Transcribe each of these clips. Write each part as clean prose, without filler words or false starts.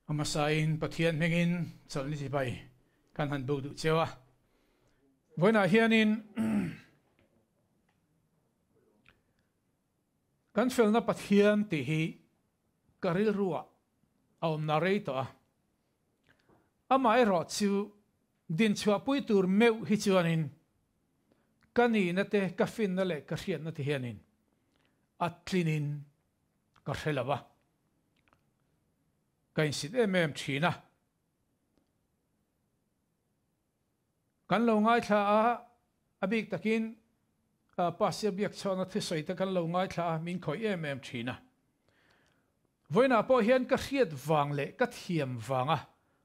A hmasain Pathian hmingin chawlhni chibai kan han buk duh cheu a. Vawiinah hianin kan felna Pathian tih hi ka rilruah a awmna rei tawh a. Amaherawh chu dinchhuahpui tur meuh hi chuanin ka nihna te, ka finna leh ka hriatna te hianin a tlinin ka hre lo a. Ka insit em em thin a. Kan lo ngaithla a, a bik takin Pasia Biakchhawna thusawi te kan lo ngaithla a, min khawih em em thin a. Vawiinah pawh hian ka hriat vang leh ka thiam vanga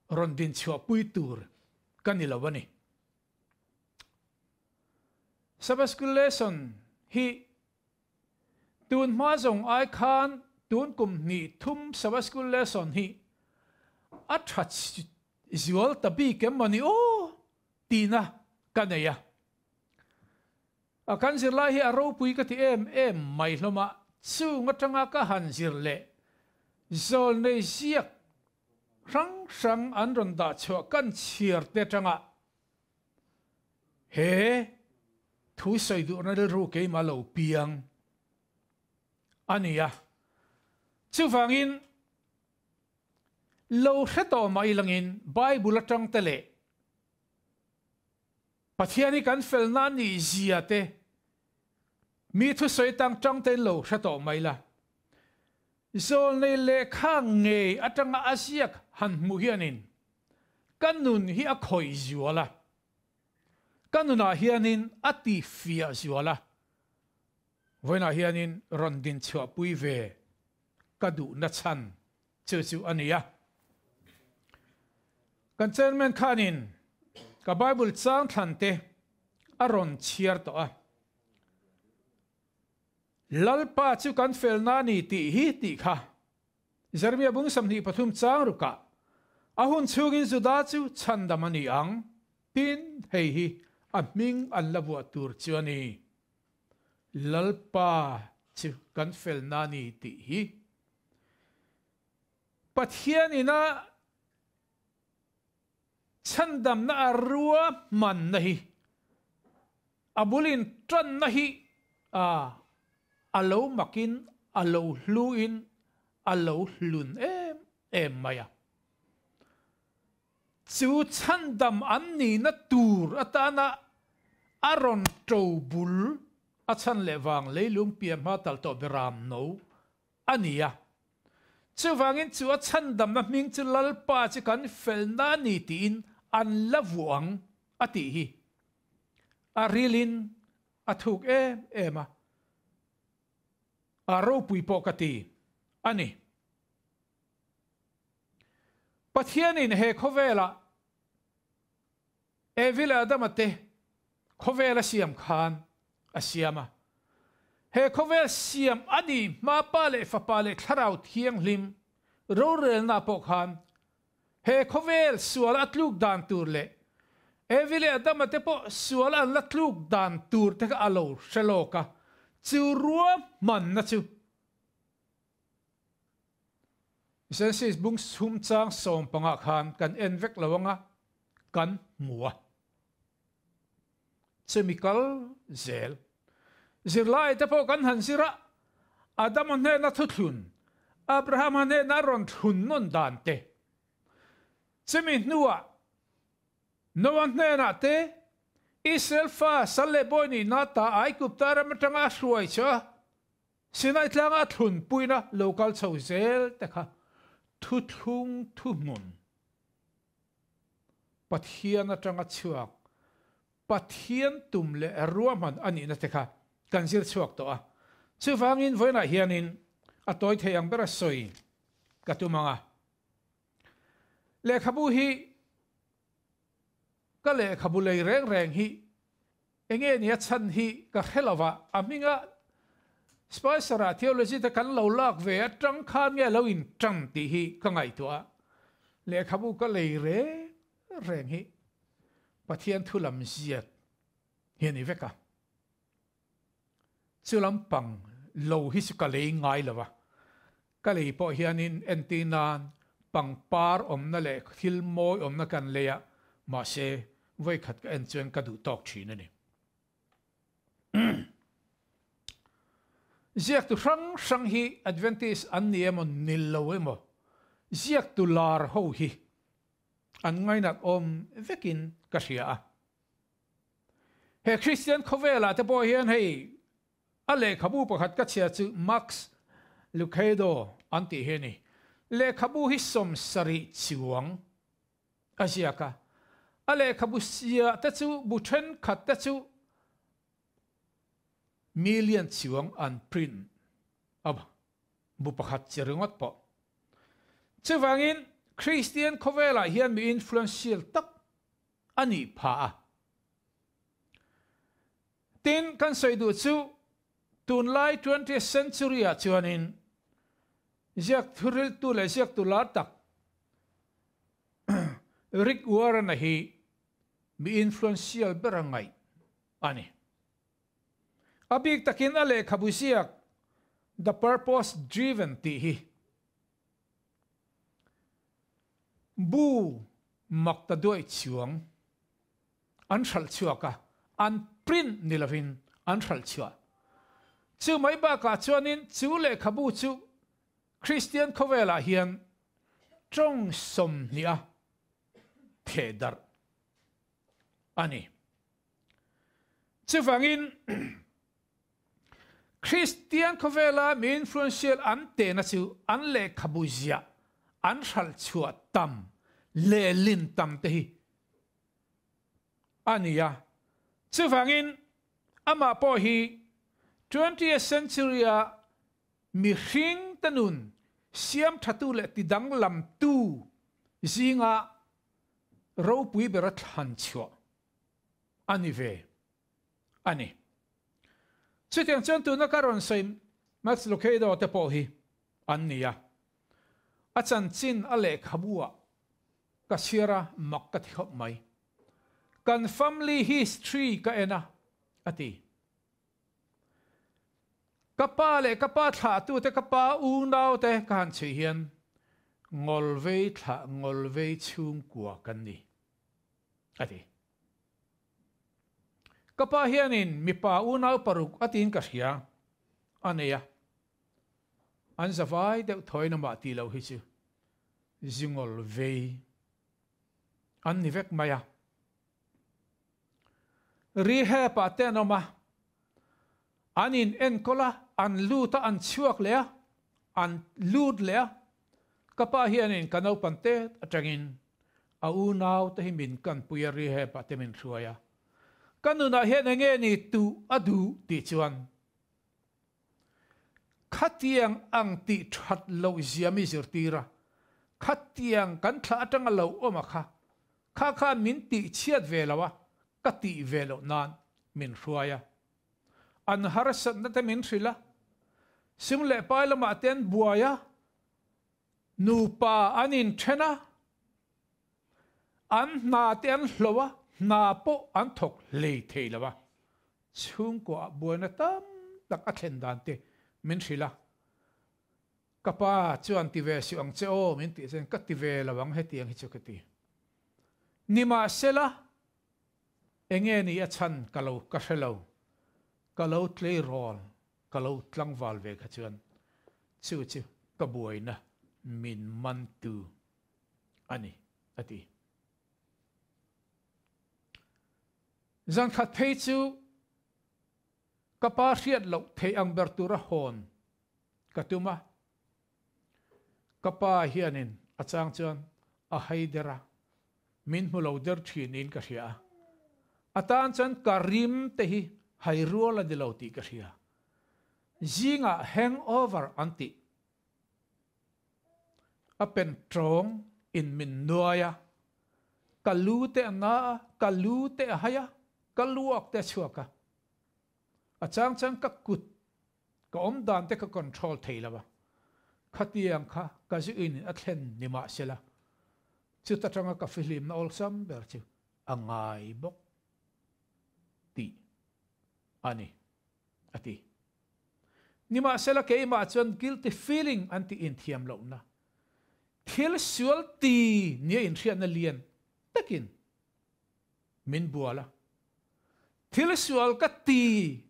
rawn dinchhuahpui tur ka ni lo a ni. Sabbath School Lesson hi Tun hma zawng ai khan tun kum hnih thum Sabbath School lesson hi a tha zual ta bik em mawni aw tihna ka nei a. A kan zirlai hi a ropui ka ti em em mai hlawm a, chung atanga ka han zir leh zawlnei ziak hrang hrang an rawn dah chhuah kan chhiar te atanga He thu sawi duhna rilru keimah lo piang a ni a, chuvangin lo hre tawh mah ilangin Bible atang te leh Pathian hi kan felna a nih zia te mi thusawi tang tang tein lo hre tawh mai la. Zawlnei lehkha ngei atanga a ziak han hmuh hianin ka nun hi a khawih zual a, ka nunah hianin a ti fiah zual a, vawiinah hianin rawn dinchhuahpui ve ka duhna chhan chu chu a ni a. Kan chairman khanin ka Bible chang thlan te a rawn chhiar tawh a. Lalpa chu kan felna a ni tih hi tih kha Jeremia bung 23 chang rukah a hun chhungin Juda chu chhandam a ni ang tin hei hi a hming an la vuah tur chu a ni. Lalpa chu kan felna a ni tih hi Pathianin a Chhandamna a ruahmanna hi a bul in tanna hi a lo makin a lo hluin a lo hlun em em mai a. Chu chhandam an nihna tur atana a rawn to bul a chhan leh vang leilung pian hma tal tawh beram no a ni a. Chuvangin chu a chhandamna hming chu Lalpa chu kan felna a ni tiin an la vuah ang a tih hi a rilin a thuk em em a, a ropui pawh ka ti a ni. Pathianin he khawvelah Evi leh Adama te khawvel a siam khan a siam a. He khawvel siam a ni hma Pa leh Fapa leh Thlarau Thianghlim rorelna pawh khan he khawvel sual a tluk dan tur leh Evi leh Adama te pawh sual an la tluk dan tur te kha a lo hre lawk a, chu ruahmanna chu Genesis bung chhum chang 15 khan kan en vek lo anga kan hmu a. Chumi kal zel. Zirlai te pawh kan han zir a, Adama hnena thuthlun, Abrahama hnena rawn thlun nawn dan te. Chumi hnuah Noah hnenah te, Israel fa sal leh bawi nihna ta Aigupta ram atanga a hruai chu a Sinai tlanga a thlunpuina lo kal chho zel te kha thuthlung thuhmun Pathian atanga chhuak Pathian tum leh ruahman a nihna te kha kan zir chhuak tawh a. Chuvangin vawiinah hianin a tawi thei ang bera sawi ka tum ang a. Lehkhabu hi ka lehkhabu lei reng reng hi Enge nia chhan hi ka hre lo va, a hminga Spicer-a theology te kan lo lak ve atang khan nge lo intan tih hi ka ngaihtuah a, lehkhabu ka lei reng reng hi Pathian thu lam ziak hi a ni vek a. Chu lampang lo hi chu ka lei ngai lo va, ka lei pawh hianin entir nan pangpar awmna leh thil mawi awmna kan lei a, mahse vawikhat ka en chuan ka duh tawk thin a ni. Ziaktu hrang hrang hi Adventist an ni emaw nil lo emaw ziaktu lar ho hi an ngainat awm vekin ka hria a. He Kristian khawvelah te pawh hian hei a lehkhabu pakhat ka chhia chu Max Lucado an tih hi a ni. Lehkhabu hi 70 chuang a ziak a. A lehkhabu sia te chu bu thenkhat te chu million chuang an print a bu pakhat chi ringawt pawh. Chuvangin Kristian khawvelah hian mi influential tak a nih phah a. Tin, kan sawi duh chu tunlai twentieth century ah chuanin ziak thuriltu leh ziaktu lar tak Rick Warren-a hi mi influential ber a ngaih a ni. A bik takin a lehkhabu ziak The Purpose Driven tih hi Bu mak ta duai chuang an hralh chhuak a, an print ni lovin an hralh chhuah. Chu mai bakah chuanin chu lehkhabu chu Kristian khawvelah hian tawng 20 a theh darh a ni. Chuvangin Kristian khawvela mi influential an tehna chu an lehkhabu ziah, an hralh chhuah tam, lehlin tam te hi a ni a. Chuvangin amah pawh hi twentieth century-a mihring te nun siam thatu leh tidanglamtu zinga ropui bera thlan chhuah a ni ve a ni. Chutiang chuan tuna ka rawn sawi Max Lucado te pawh hi an ni a. A chanchin a lehkhabu ah ka chhiar a, mak ka ti khawp mai. Kan family history ka en a, a ti. Ka pa leh ka pa thlahtu te, ka pa unau te ka han chhui hian ngawlvei thlah ngawlvei chhungkua kan ni, a ti. Ka pa hianin mipa unau paruk a tiin ka hria a nei a, an zavai deuh thawiin amah tih loh hi chu zingawl vei an ni vek mai a. Rehab ah te an awm a, an in enkawl a, an lut a, an chhuak leh a, an lut leh a. Ka pa hianin ka naupan tet atangin A unau te hi min kanpui a rehab ah te min hruai a. Ka nunah hian enge ni tuh a duh tih chuan khatiang ang tih that loh zia mi zirtir a, khatiang kan thlah atanga lo awm a kha, kha khan min tih chhiat ve lo a, ka tih ve loh nan min hruai a. An harsatna te min hrilh a, sum leh pai lamah te an buai a, Nupa an inthen a, an hna te an hlo a, hna pawh an thawk hlei thei lo a. Chhungkuaah buaina tam tak a thlen dan te min hrilh a. Ka pa chuan ti ve suh ang che aw min tih chuan ka ti ve lo ang hetiang hi chu ka ti. Nimahsela enge ni a chhan ka lo ka hre lo, ka lo tleirawl Ka lo tlangval ve kha chuan chu chu ka buaina min mantu a ni, a ti. Zankhat phei chu ka pa hriat loh theih ang ber tura hawn ka tum a, ka pa hianin a chang chuan a hai der a, min hmu lo der thinin ka hria a. A tan chuan ka rim te hi hai rual a ni lo tih ka hria. Zingah hangover an tih. A pen tawng in min nuai a, ka lu te a na a, ka lu te a hai a, ka luak te a chhuak a. A chang chuan ka kut ka awm dan te ka control thei lo a, khatiang kha ka zu in a thlen ni mah sela, chuta tanga ka fihlimna awlsam ber chu a ngai bawk tih a ni, a ti. Nimahsela keimah chuan guilty feeling an tih inthiam lohna. Thil sual ti nia inhriatna lian takin min bual a. Thil sual ka ti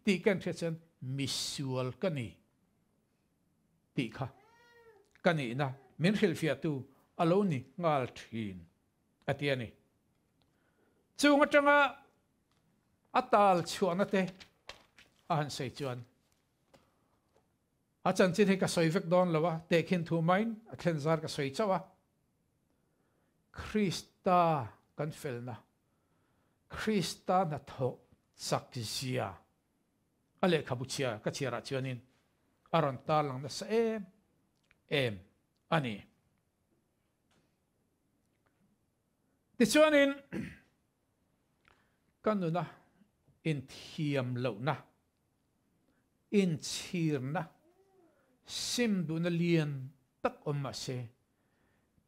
tih ka inhriat chuan misual ka ni tih kha ka nihna min hrilhfiahtu a lo ni nghal thin a ti a ni. Chung atanga a tal chhuahna te a han sawi chuan A chanchin hi ka sawi vek dawn lo a, tehkhin thu maiin a thlen zar ka sawi chauh a. Krista kan felna, Krista hnathawh chak zia a lehkhabu chhia ka chhiarah chuanin a rawn tarlang nasa em em a ni. Tichuanin ka nuna inthiam lohna Inchhirna sim duhna lian tak awm mah se,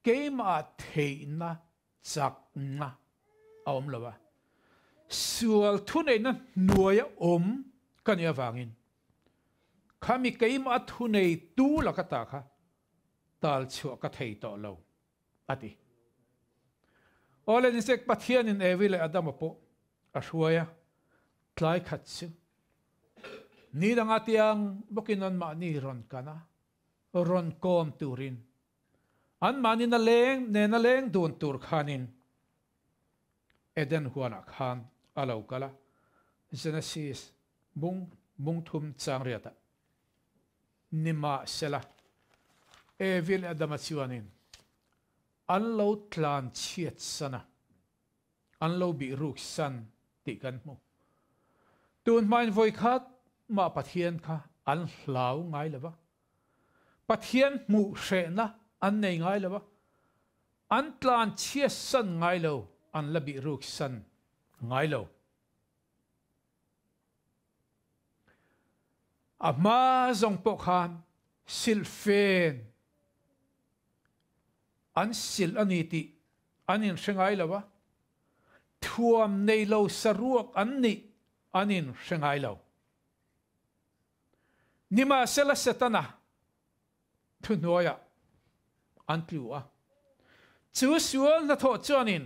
keimahah theihna chakna a awm lo a. Sual thuneihna hnuaia awm ka nih avangin khami keimah thuneitu laka ta kha tal chhuah ka thei tawh lo, a ti. Awle nisek Pathianin Evi leh Adama pawh a hruai a, tlai khat chu ni danga tiang bawkin anmahni rawn kan a, rawn kawm turin anmahni na leng nena leng dun tur khanin Eden huanah khan a lo kal a, Genesis bung bung thum chang riatah Nimahsela, Evi leh Adama chuanin an lo tlan chhiat san a, an lo bih ruk san tih kan hmu. Tun hmain vawikhat mah Pathian kha an hlau ngai lo va, Pathian hmuh hrehna an nei ngai lo va, an tlan chhiat san ngai lo, an la bih ruk san ngai lo. A hma zawng pawh khan silhfen an silh a ni tih an inhre ngai lo a, thuam nei lo saruak an nih an inhre ngai lo. Nimahsela Setana thuhnuaiah an tlu a. Chu sual hnathawh chuanin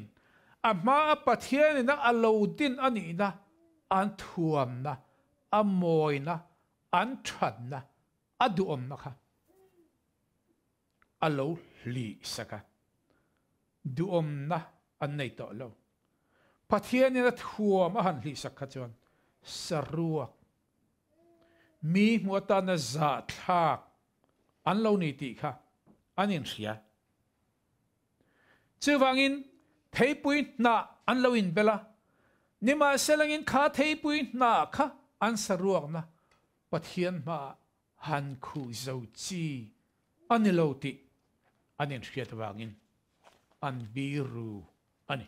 a hmaa Pathianina a lo din a nihna an thuamna, a mawina, an thatna, a duhawmna kha a lo hlihsak a. Duhawmna an nei tawh lo. Pathianin a thuam a han hlihsak kha chuan saruak Mi hmuh atana zahthlak an lo ni tih kha an inhria. Chuvangin theipui hnah an lo inbel a, nimahselangin kha theipui hnah kha an saruakna Pathian hmaah han khuh zo chi a ni lo tih an inhriat avangin an biru a ni.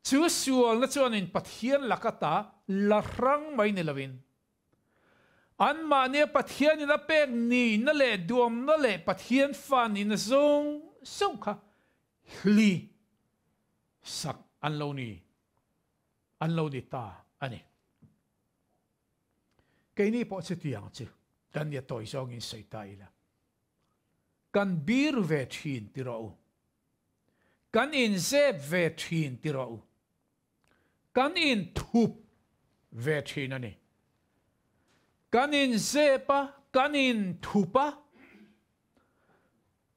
Chu sualna chuanin Pathian laka ta la hrang mai ni loin, anmahnia Pathianin a pek nihna leh duamna leh Pathian fa nihna zawng zawng kha hli sak an lo ni, an lo ni ta a ni. Keini pawh chutiang chu kan nia tawi zawngin sawi ta ila. Kan bir ve thin ti rawh u. Kan inzep ve thin ti rawh u. Kan inthup ve thin a ni. Kan inzep a, kan inthup a.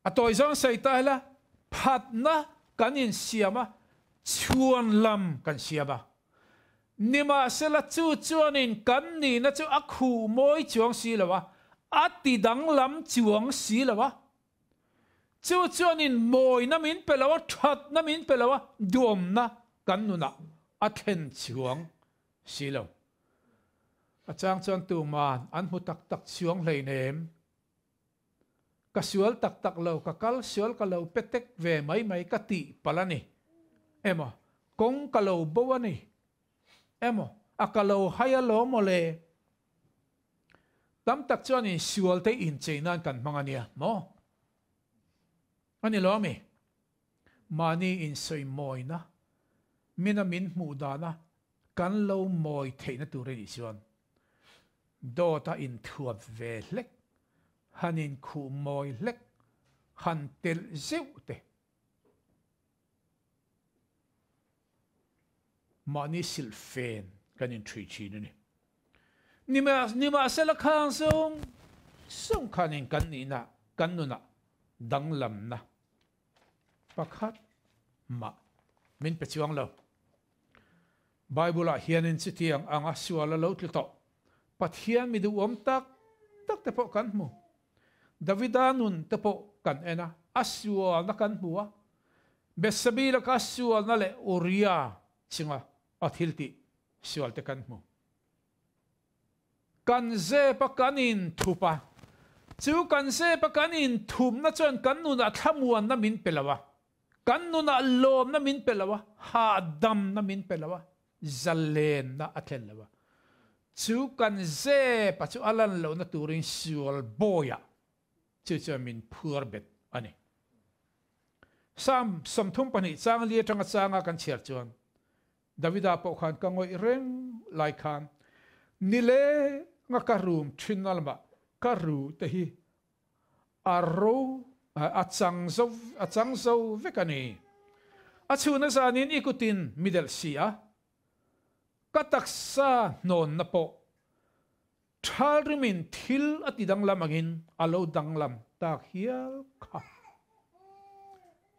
A tawi zawng sawi ta ila, phatna kan insiam a, chhuan lam kan siam a. Nimahsela chu chuanin kan nihna chu a khuh mawi chuang si lo a, a ti danglam chuang si lo a. Chu chuanin mawina min pe lo a, thatna min pe lo a, duamna kan nunah a thlen chuang si lo. A chang chuan tuman an hmu tak tak chuang hleinem. Ka sual tak tak lo, ka kal sual ka lo pe tek ve mai mai ka tih palh a ni emaw, kawng ka lo bo a ni emaw, a ka lo hai alawm maw le? Tam tak chuan in sual te inchei nan kan hmang a nia maw? A ni lo ami? Mahni insawi mawina, mina min hmuh dana kan lo mawi theihna tur a nih chuan dawta inthuap ve hlek, han inkhuh mawi hlek han telh zeuh te. Mahni silhfen kan inṭhui ṭhin a ni. Nimahsela khang zawng zawng khanin kan nihna, kan nunah danglamna pakhat mah min pe chuang lo. Bible-ah hianin chutiang anga sual a lo tlu tawh Pathian mi duhawm tak tak te pawh kan hmu. Davida nun te pawh kan en a, a sualna kan hmu a. Bethsabe laka sualna leh Uria chunga a thiltih sual te kan hmu. Kan zep a kan inthup a, chu kan zep a kan inthupna chuan kan nunah thlamuanna min pe lo a, kan nunah lawmna min pe lo a, hahdamna min pe lo a, zalenna a thlen lo a. Chu kan zep a chu a lan lohna turin sual bawiah chu chuan min phuar bet a ni. Psalm 32 chang li atanga changa kan chhiar chuan Davida pawh khan ka ngawih reng lai khan nilenga ka rum thin a lamah ka ru te hi a ro a chang zo a chang zo vek a ni. A chhuna zanin i kutin mi delh si a, ka taksa hnawnna pawh Thal rimin thil a ti danglam angin a lo danglam tak hial kha.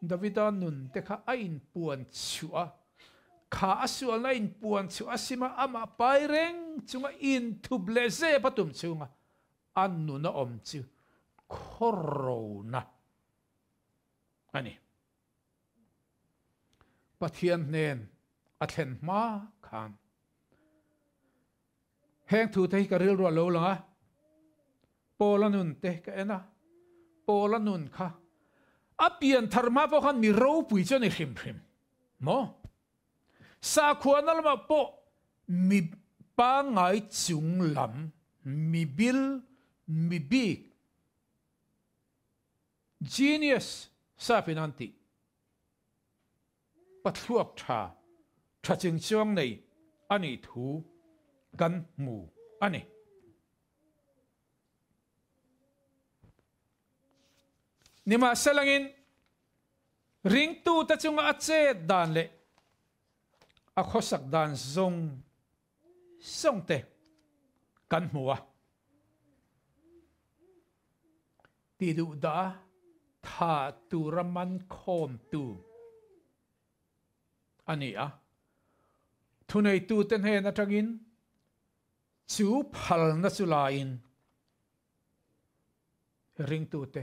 Davida nun te kha a inpuan chhuah a, kha a sualna a inpuan chhuah a sim a, amah pai reng chunga inthup leh zep a tum chhunga a nun a awm chu khawrona a ni. Pathian hnen a thlen hma khan Heng thu te hi ka rilru a lo lang a, Paula nun te ka en a, Paula nun kha a pian thar hma pawh khan mi ropui chu a ni hrim hrim maw? Sakhuana lamah pawh mi pangngai chung lam, mi bil, mi bik, genius sapin an tih Pathluak tha, tha chingchuang nei a nih thu kan hmu a ni. Nimahselangin, ringtute chunga a chet dan leh a khawsak dan zawng zawng te kan hmu a. Ti duh dah a tha tura man khawmtu a ni a. Thuneitute hnen atangin chu phalna chu laiin ringtute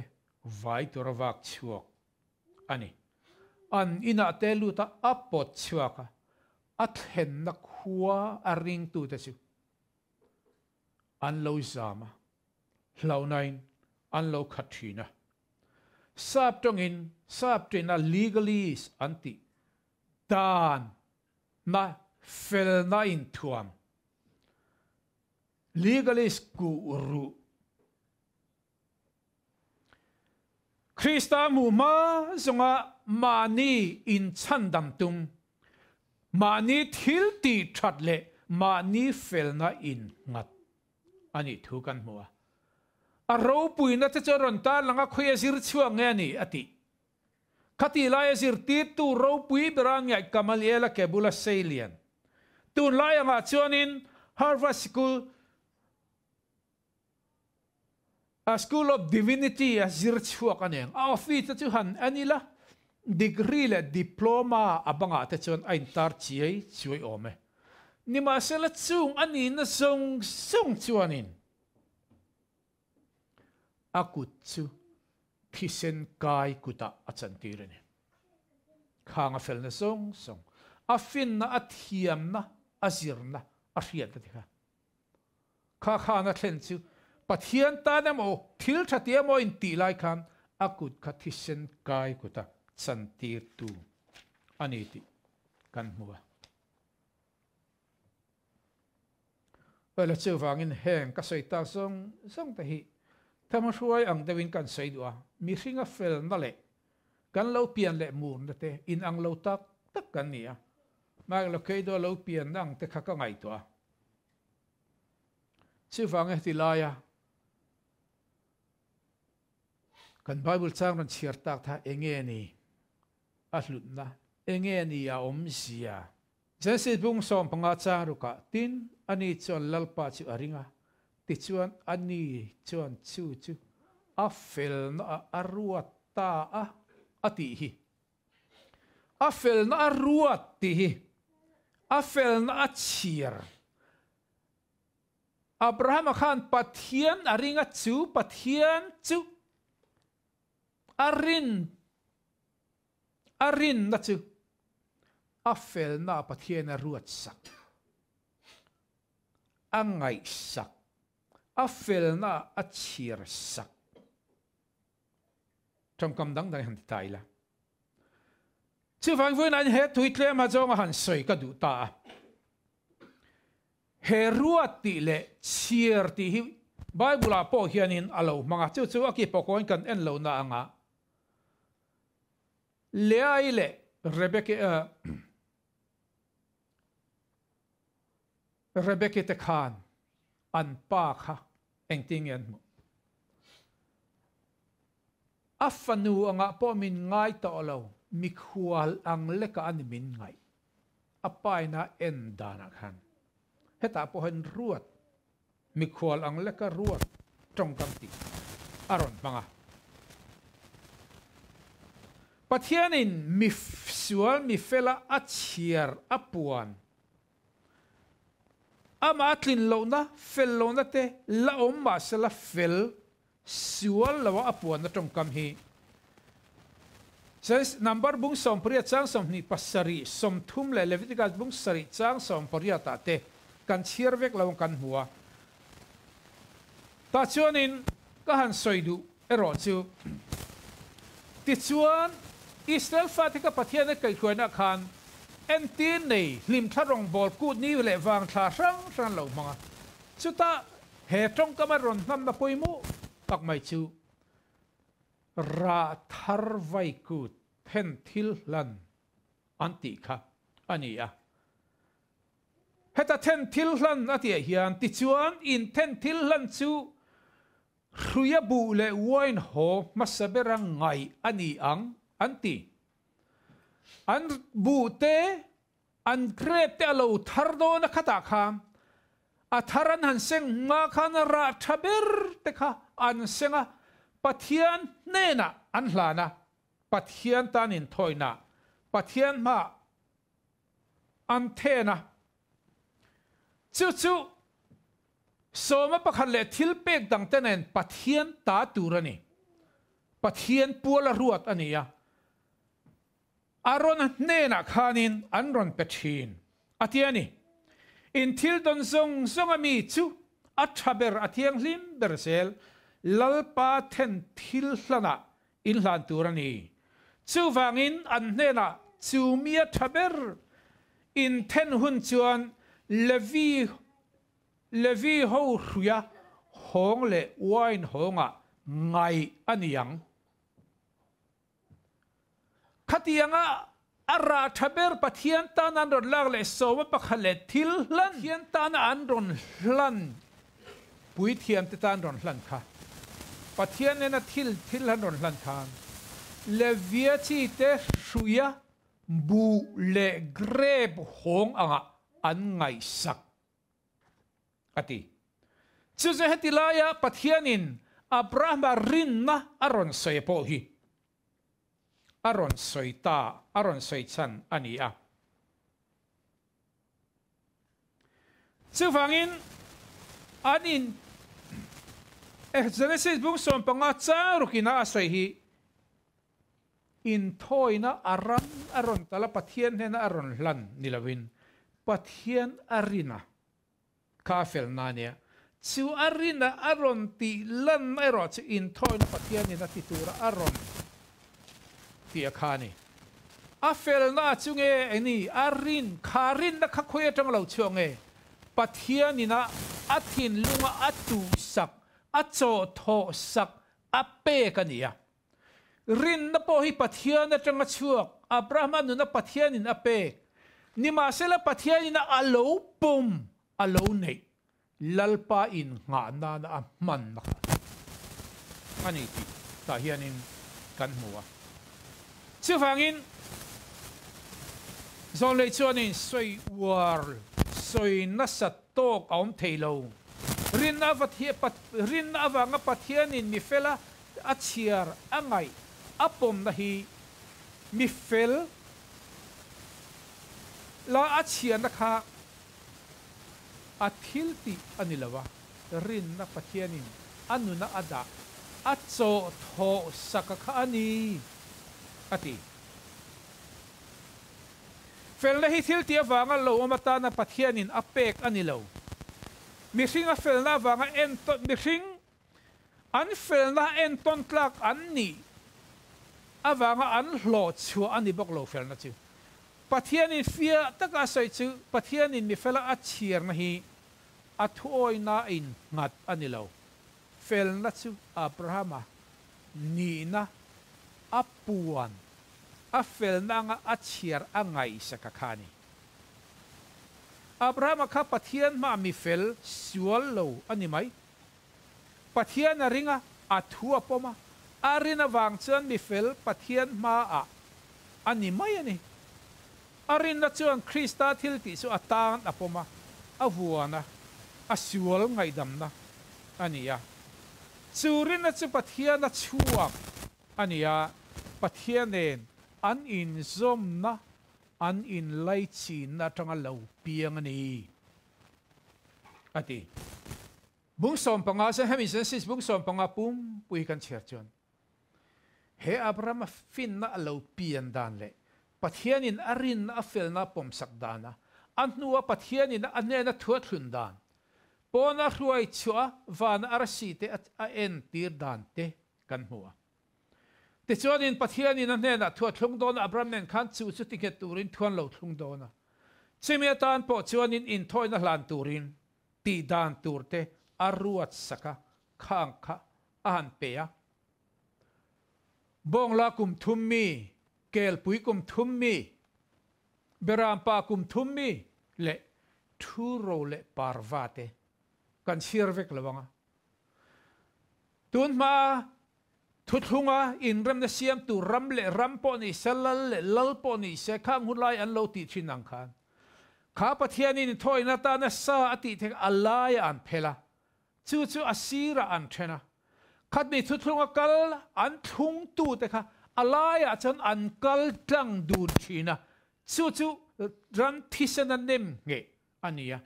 vai tura vak chhuak a ni. An inah te lut a, a pawt chhuak a, a thlenna khua a ringtute chu an lo zam a, hlauhnain an lo khat thin a. Sap tawngin sap tena legalist an tih dan na felna inthuam legalist kuh ruh Krista hmuh hma zawnga mahni inchhandam tum, mahni thil tih that leh mahni felna innghat a nih thu kan hmu a. A ropuina te chu a rawn tarlang a, khawi a zir chhuak nge a ni a tih. Khati laia zirtirtu ropui bera ngiaih Gamaliel-a ke bula sei lian. Tunlai angah chuanin Harvard Sikul A School of Divinity a zir chhuak a neng. A office te chu han en ila, degree leh diploma a bangah te chuan a intar chiai chuai awm e. Nimahsela chung a nihna zawng zawng chuanin a kut chu thisen kai kutah a chantir a ni. Khang a felna zawng zawng, a finna, a thiamna, a zirna, a hriatna te kha Kha khan a thlen chu Pathian tan emaw thil tha ti emaw in tih lai khan a kut kha thisen kai kuta chantirtu a ni tih kan hmu a. Awle chuvangin heng ka sawi tak zawng zawng te hi thamahruai ang deuhin kan sawi duh a, mihringa felna leh kan lo pian leh murna te inang lo tak tak kan ni a, Mike Lokedo lo pianna ang te kha ka ngaihtuah a. Chuvang e ti laia Kan Bible chang rawn chhiar tak tha enge ni a hlutna, enge ni a awmzia? Genesis bung 15 chang rukah, Tin, ani chuan Lalpa chu a ring a, tichuan ani chuan chu chu a felna ah a ruat ta a, a tih hi. A felna a ruat tih hi a felna a chhiar. Abrahama khan Pathian a ring a, chu Pathian chu a rin a rinna chu a felna ah Pathian a ruat sak, a ngaihsak, a felna ah a chhiar sak. Tawngkam dang dang i han ti ta ila. Chuvang vawiin he tui tlem a zawnga han sawi ka duh ta a. He ruat tih leh chhiar tih hi Bible ah pawh hianin a lo hmang a, chu chu a ki pawh kan en lohna anga Leai leh Rebeki Rebeki te khan an pa kha engtin nge an hmuh? A fanu angah pawh min ngai tawh lo, mikhual ang lekah a ni min ngaih. A paina en danah khan hetah pawh hian ruat, mikhual ang leka ruat tawngkam tih a rawn hmang a. Pathianin mi sual mi fela a chhiar a puan, amah a tlin lohna, fel lohna te la awm mahsela fel Sual loa a puanna tawngkam hi Number bung 18 chang 27, 30 leh Leviticus bung 7 chang 18 ah te kan chhiar vek lo ang kan hmu a. Tah chuanin ka han sawi duh erawh chu tichuan Israel fate ka Pathian a kaihhruaina khan entir nei hlimthla rawngbâwl kut ni leh vangthla hrang hrang an lo hmang a. Chutah He tawngkama rawn hnamna pawimawh tak mai chu rah thar vaikut then thil hlan an tih kha a ni a. Heta then thil hlan a tihah hian tichuan in then thil hlan chu hruia buh leh wine haw hmasa bera ngaih a ni ang an ti. An buh te An grape te a lo thar dawn a khatah khan a thar an han seng hma khan a rah tha ber te kha an seng a, Pathian hnenah an hlan a, Pathian tan inthawina, Pathian hmaah an then a. Chu chu sawma pakhat leh thil pek dang te nen Pathian ta tur a ni. Pathian pual a ruat a ni a. Arona hnenah khanin an rawn pe thin, a ti a ni. In thil dawn zawng zawnga mi chu a tha ber, a thianghlim ber zel, Lalpa then thil hlanah in hlan tur a ni. Chuvangin an hnenah chu mi a tha ber in then hun chuan Levi Levi ho hruia hawng leh uain hawngah ngaih a ni ang. Khatianga a rah tha ber Pathian tana an rawn lak leh sawma pakhat leh thil hlan Pathian tana an rawn hlan puithiamte tan rawn hlan kha Pathian nena thil thil an rawn hlan khan Levia chi te hruia buh leh grape hawng angah an ngaihsak a ti. Chu chu heti laia Pathianin Abrahama rinna a rawn sawi pawh hi a rawn sawi ta, a rawn sawi chhan a ni a. Chuvangin an in Genesis bung 15 chang rukina a sawi hi Inthawina a ran a rawn tal a, Pathian hnena a rawn hlan ni lovin Pathian a rin a kha a fel na ania. Chu a rin a a rawn tih lan erawh chu inthawina Pathianin a ti tura a rawn tih a kha a ni. A felna a chu nge eng ni? A rin kha rinna kha khawi atang lo chhuak nge? Pathianin a a thinlunga a tuhsak, a chawhthawhsak, a pek a ni a. Rinna pawh hi Pathian atanga chhuak, Abrahama nuna Pathianin a pek, nimahsela Pathianin a lo pawm, a lo neih, Lalpa innghah nana a hmanna kha a ni tih. Tah hianin kan hmu a. Chuvangin zawnlei chuanin sawi uar, sawi nasat tawk a awm thei lo. Rinna rinna avanga Pathianin mi fela a chhiar a ngaih a pawmna hi mi fel la a chhiarna kha a thil tih a ni lo a, rinna Pathianin a nuna a dah a chawh thawh sak a kha a ni, a ti. Felna hi thil tih avanga lo awm atana Pathianin a pek a ni lo. Mihring a felna avanga entawn mihring an felna entawn tlak an nih avanga an hlawh chhuah a ni bawk lo felna chu. Pathianin fiah taka a sawi chu Pathianin mifela a chhiarna hi a thuawina a innghat a ni lo. Felna chu Abrahama nihna a puan, a felna anga a chhiar a ngaihsak a kha a ni. Abrahama kha Pathian hmaah mifel sual lo a ni mai. Pathian a ring a, a thu a pawm a, a rin avang chuan mifel Pathian hmaah a ni mai a ni. A rinna chuan Krista thil tih chu a tan a pawm a, a vuan a, a sual ngaihdamna a ni a. Chu rinna chu Pathian a chhuak a ni a, Pathian nen an inzawmna, an inlaichinna atanga lo piang a ni, a ti. Bung 15 chuan hemi Genesis bung 15 pumpui kan chhiar chuan he Abrahama finna a lo pian dan leh Pathianin a rinna a felna a pawmsak dana a hnua Pathianin a hnena thu a thlun dan, pawna hruai chhuah a vana arsi te a entir dan te kan hmu a. Tichuanin Pathianin a hnenah thu a thlung dawn a, Abraham nen khan chu chu tinghet turin thu an lo thlung dawn a. Chumi atan pawh chuanin inthawina hlan turin tih dan tur te a ruat sak a, khang kha a han pe a. Bawngla kum thum mi, kelpui kum thum mi, berampa kum thum mi leh thu ro leh parva te kan chhiar vek lo ang a. Tun hma thuthlunga inremna siam tur ram leh ram pawh ni se, lal leh lal pawh ni se, khang hun lai an lo tih thin ang khan kha Pathianin inthawina atana sa a tih thei a laiah an phel a, chu chu a sirah an then a. Khatni thuthlunga kal an thlungtute kha a laiah chuan an kal tlang dun thin a, chu chu ram thisena nem ngheh a ni a,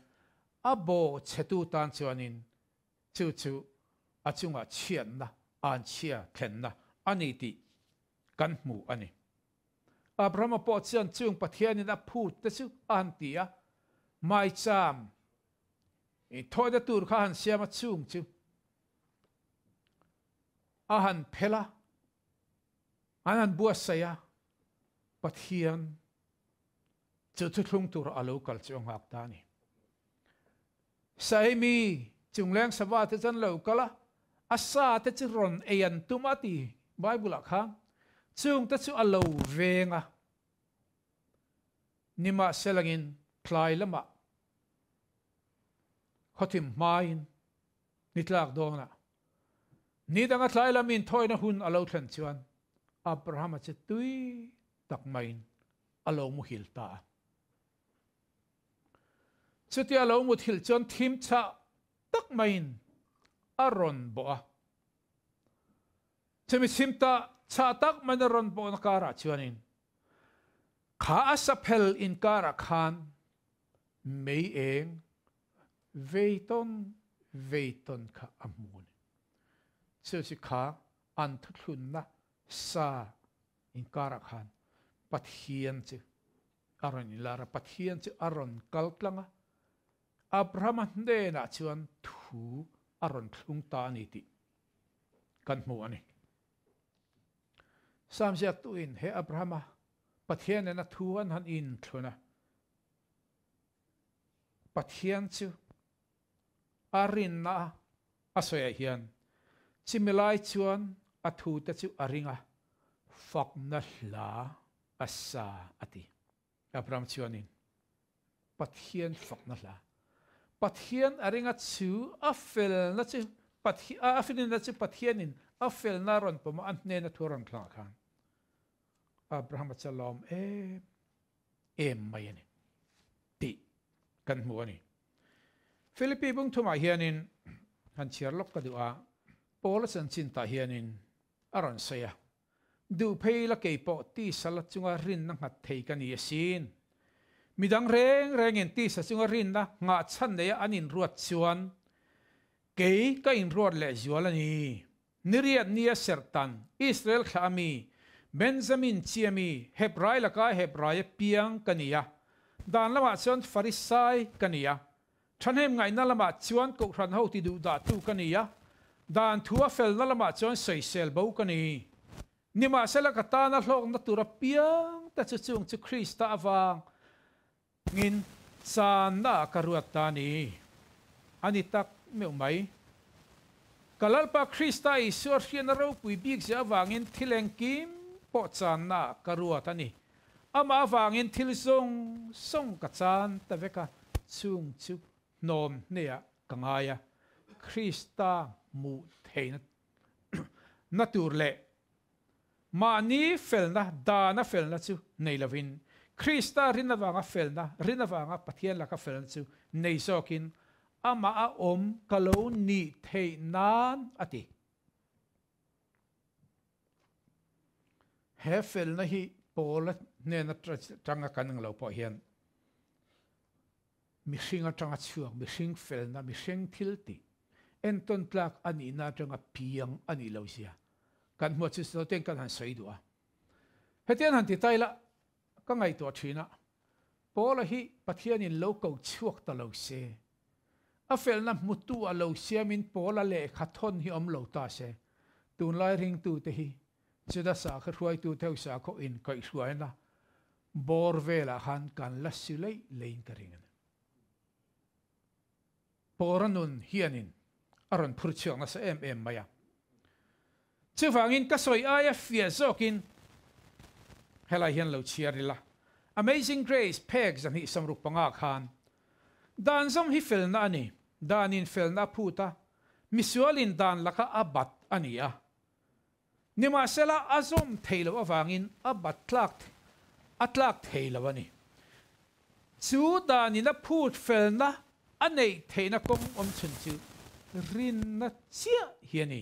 a bawh chhetu tan chuanin Chu chu a chunga chhiatna, anchhia thlenna a ni tih kan hmu a ni. Abrahama pawh chuan chung Pathianin a phut te chu a han ti a, Maicham i thawina tur kha a han siam a, chung chu a han phel a, an han buatsaih a, Pathian chu thuthlung tur a lo kal chu a nghak ta a ni. Saimi chungleng sava te chuan lo kal a, a sa te chu rawn ei an tum a ti Bible ah khan. Chung te chu a lo veng a, nimahselangin tlai lamah khawthim hmain ni tlak dawnah ni danga tlai lamin thawina hun a lo thlen chuan Abrahama chu tui tak maiin a lo muhil ta a. Chutia lo muthilh chuan thim chhah tak maiin a rawn bawh a. Chumi thim chhah tak maiin a rawn bawhna karah chuanin kha a saphel inkarah khan mei eng vei tawn vei tawn kha a hmu a ni. Chu chu kha an thuthlunna sa inkarah khan Pathian chu a rawn inlar a, Pathian chu a rawn kal tlang a, Abrahama hnenah chuan thu a rawn thlung ta a ni tih kan hmu a ni. Sam ziaktuin he Abrahama Pathian nena thu an han inthlun a, Pathian chu a rinna a sawiah hian chimi lai chuan a thute chu a ring a, fakna hla a sa a ti. Abraham chuanin Pathian fakna hla, Pathian a ring a chu a felna chu a felna chu Pathianin a felna a rawn pawm a, a hnena thu a rawn thlangah khan Abrahama chu a lawm em em mai a ni tih kan hmu a ni. Philippi bung thumah hianin han chhiar lawk ka duh a, Paula chanchin tah hianin a rawn sawi a, Duh phei la kei pawh tisa la chunga rinna nghat thei ka ni asin. Midang reng rengin tisa chunga rinna nghah chhan neia an inruat chuan kei ka inruat leh zual a ni. Niriat nia serhtan, Israel thlah ami, Benjamin chi ami, Hebrai laka Hebraia piang ka ni a, dan lamah chuan Farisai ka ni a, Thahnem ngaihna lamah chuan Kohhran ho ti duh dahtu ka ni a, dan thu a felna lamah chuan sawisel bo ka ni. Nimahsela ka tana hlawkna tur apiang te chu chung chu Krista avang ngin channa ah ka ruat ta a ni. A ni tak meuh mai. Ka Lalpa Krista Isua hriatna ropui bik zia avangin thil engkim pawh channa ah ka ruat a ni. Amah avangin thil zawng zawng ka chan ta vek a, chung chu hnawm hneah ka ngai a, Krista hmuh theihna na tur leh mahni felna, dana felna chu nei lovin, Krista rin avanga felna, rin avanga Pathian laka felna chu nei zawkin amah a awm ka lo nih theih nan a ti. He felna hi Paula hnen atanga kan ang lo pawh hian mihring atanga chhuak, mihring felna, mihring thil tih entawn tlak a nihna atanga piang a nih lo zia kan hmuat chu chu ten kan han sawi duh a. Hetiang han ti ta ila ka ngaihtuah thin a, Paula hi Pathianin lo ko chhuak ta lo se, a felna hmutu a lo siamin Paula lehkha thawn hi awm lo ta se, tunlai ringtute hi Juda sakhaw hruaitu theuh sakhaw inkaihhruaina bawr velah khan kan la si leih leiin ka ring a ni. Pawra nun hianin a rawn phur chhuak nasa em em mai a. Chuvangin ka sawi aia fiah zawkin helai hian lo chhiar ila. Amazing Grace phek 265 khan Dan zawng hi felna a ni, danin felna a phut a, misualin dan laka a bat a ni a. Nimahsela a zawm thei loh avangin a bat tlak a tlak thei lo a ni. Chu danin a phut felna a neih theihna kawng awm chhun chu rinna chiah hi a ni.